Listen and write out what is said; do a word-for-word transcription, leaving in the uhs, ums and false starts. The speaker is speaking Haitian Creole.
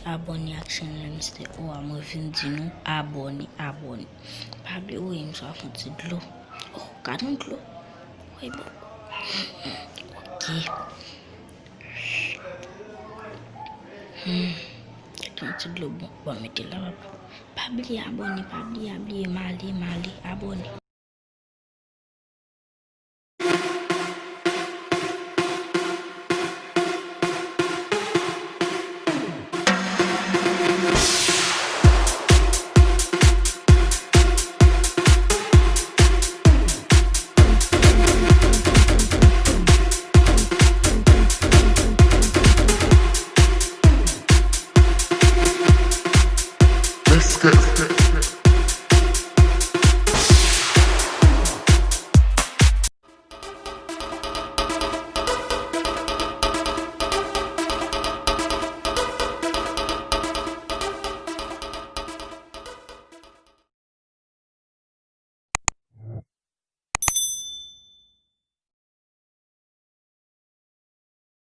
abòne ak chanèl Mister O a, mwen vin di nou abòne, abòne. Pa bliye voye m swa fon ti dlo. Oh, gad yon dlo. Woy, bon. Ok. Hmm. Gad yon ti dlo bon. Bon, mete la, papa. Pa bliye abòne, pa bliye, bliye, m ale, m ale, abòne.